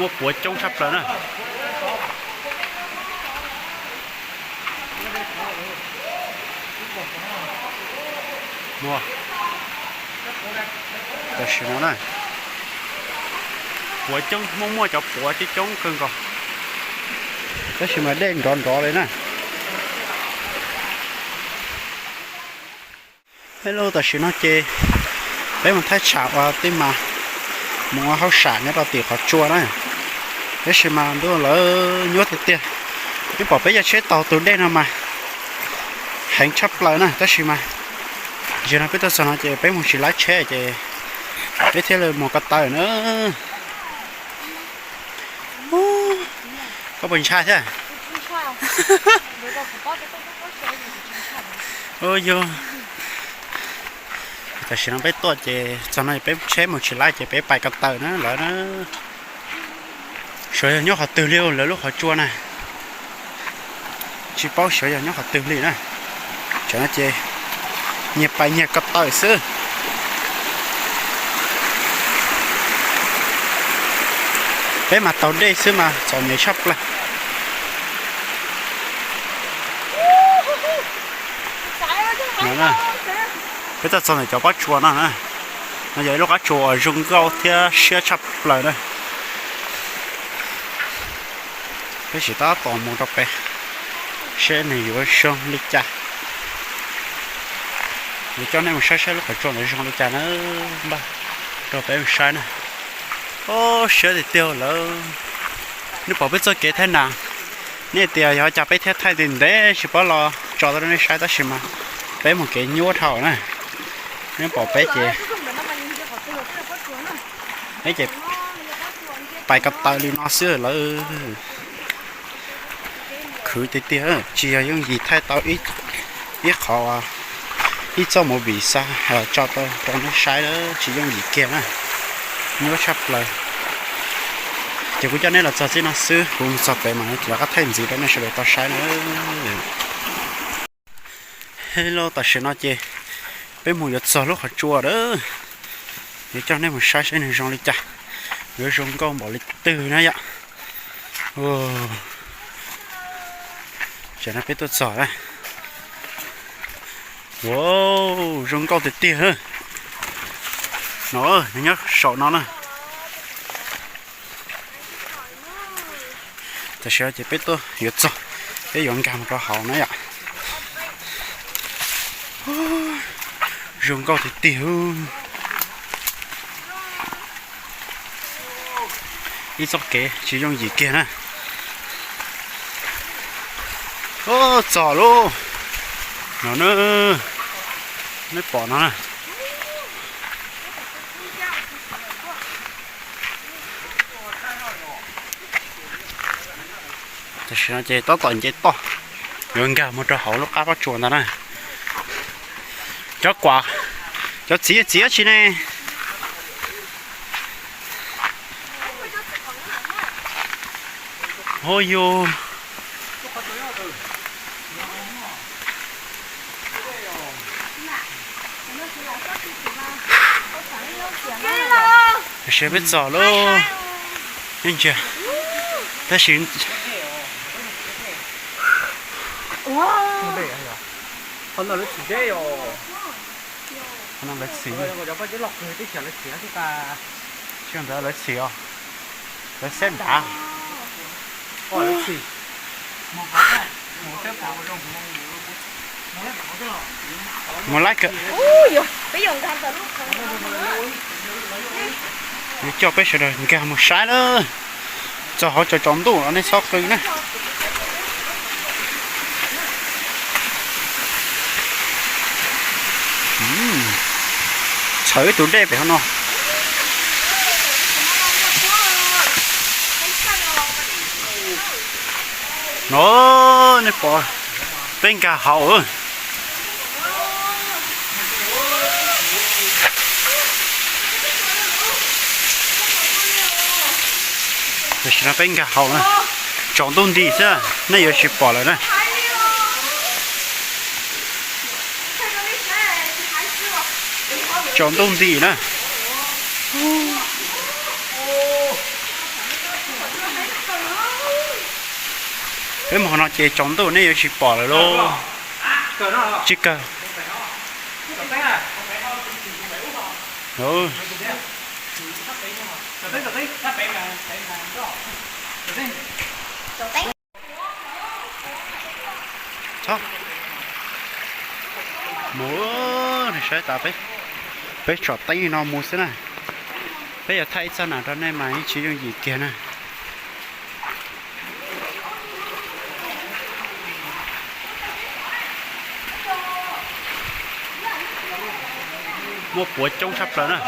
Muaj puav coob tshaj plaws na. Muaj, tam sim no na, puav coob, muaj muaj cov puav coob coob kawg nkaus, tab sis mas dej nrov nrov li na. Hello, tam sim no ces peb mus thaij tsham ua tej mas mus ua hauj sam nyob rau tim qhov tsua na. Tab sis mas ntuj lawv nyuaj tiag tiag, yeej pom peb yog tsheb taug tus dej no mas heev tshaj plaws na, tab sis mas zaum no peb tuaj txog no ces peb mus tsis laib tsheb ces peb thiaj li mus ko taw na. Koj puas ntshai thiab? Yog, tam sim no peb tuaj ces txog no peb tsheb mus tsis laib ces peb pais ko taw na lawm na. Xyov yog nyob qhov twg li lawv lub qhov tsua na, tsis paub xyov yog nyob qhov twg li na. Tam no ces nyias pais nyias ko taw xwb. Peb mas taug dej xwb mas txom nyem tshaj plaws. Peb tuaj txog ntawm cov pob tsuas no na, no yog ib lub qab tsuas uas zoo nkauj thiab siab tshaj plaws na. Peb tsis tab tom mus rau pem seb nws yuav zoo li cas. Yuav coj nej mus saib saib lub qhov tsua ntawd zoo li cas na. Npaj rau peb mus saib na. Ob, siab tiag tiag lawm. Nej pom peb txoj kev thaij na, nej tias yog cas peb thiaj thaij ntev ntev tsis paub los tso tau rau nej saib tab sis mas peb mus kev nyuaj dhau na. Nej pom peb ces, peb ces pais ko taw li no xwb lawm. Khwv tiag tiag, tsis yog yooj yim thaij tau ib qho, ib txoj movie xa tso tau rau nej saib lawm, tsis yooj yim kiag na, nyuaj tshaj plaws. Ces kuv coj nej los txog txij no xwb, kuv mus txog pem mas rov qab thaij ntxiv rau nej sawv daws tau saib na. Hello, tam sim no ces peb mus yuav txog lub qhov tsua lawm, yuav coj nej mus saib saib nws zoo li cas, yuav zoo nkauj npaum li twg na yom. Tam no peb tuaj txog na. Wow, zoo nkauj tiag tiag. No, nws nyob saum no na. Tam sim no ces peb tuaj yuav txog, peb yuav nkag mus rau hauv na yom. Zoo nkauj tiag tiag. Ib txoj kev tsis yooj yim kiag na. Txog lauj. No na, nej pom no na. Tam sim no ces tab tom nce toj yuav nkag mus rau hauv lub qab pob tsuas ntawd na. Cov kuam, cov txiv txiv tsi ne? Ho yus, tab sis peb txog lauj, ntsia, tab sis lawv txhim, lawv txhim os, lawv xeb dav. Mus laib kawm, yuav coj peb sawv daws nkag mus saib lawm. Txog hauv tsaus tsaus ntuj los nej txhob qw na. Txhawv ib tug dej pem hauv no. No, nej pom, peb nkag hauv. Tam sim no peb nkag hauv na, tsaus ntuj nti xwb nej yuav tsis pom lawm na. Tsaus ntuj nti na. Peb mus qhov no ces tsaus ntuj nej yuav tsis pom lawm lauj. Tsis kawg. Mus, saib tas peb, peb tsom teeb no mus xwb na. Peb yuav thaij ib txoj nam rau nej mas yeej tsis yooj yim kiag na. Muaj puav coob tshaj plaws na.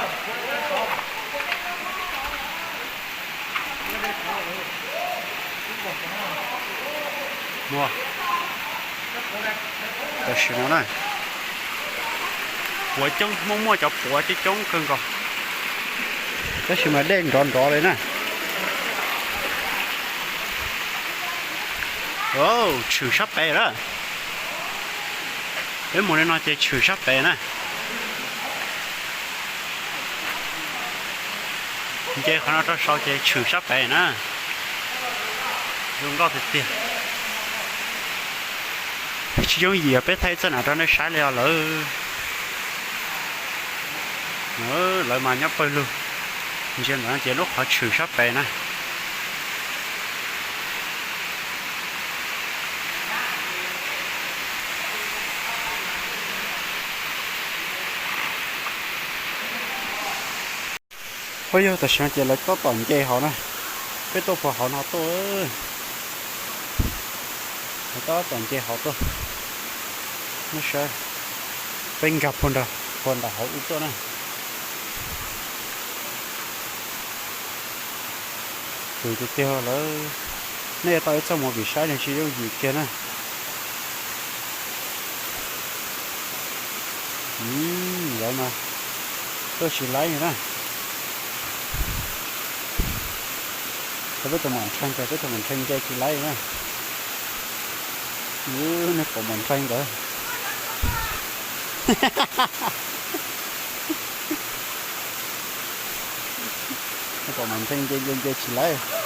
Tam sim no na, puav coob, muaj muaj cov puav coob coob kawg nkaus, tab sis mas dej nrov nrov li na. Tshwm sab pem lawm. Peb mus li no ces tshwm sab pem na. Nce qhov no rau saud ces tshwm sab pem na. Zoo nkauj tiag tiag. Tsis yooj yim peb thaij txoj nam rau nej saib li os lawm. Lawv mas nyob pawg lug. Ntsia ntawm no ces lub qhov tshwm sab pem na. Ua yog tam sim no ces lawv tab tom nce hauv na. Peb tuaj puag hauv no tuaj. Lawv tab tom nce hauv tuaj. Saib, peb nkag puag nram hauv ub tuaj na. Txawv tiag tiag lawm. Nej yuav tau ib txoj movie saib nws tsis yooj yim kiag na. Lawv mas tuaj tsis laib na. Peb tus mam nrhee, peb tus mam nrhee nce tsis laib na. Nej pom mam nrhee ntawd. Nej pom mam nrhee nce nce nce tsis laib.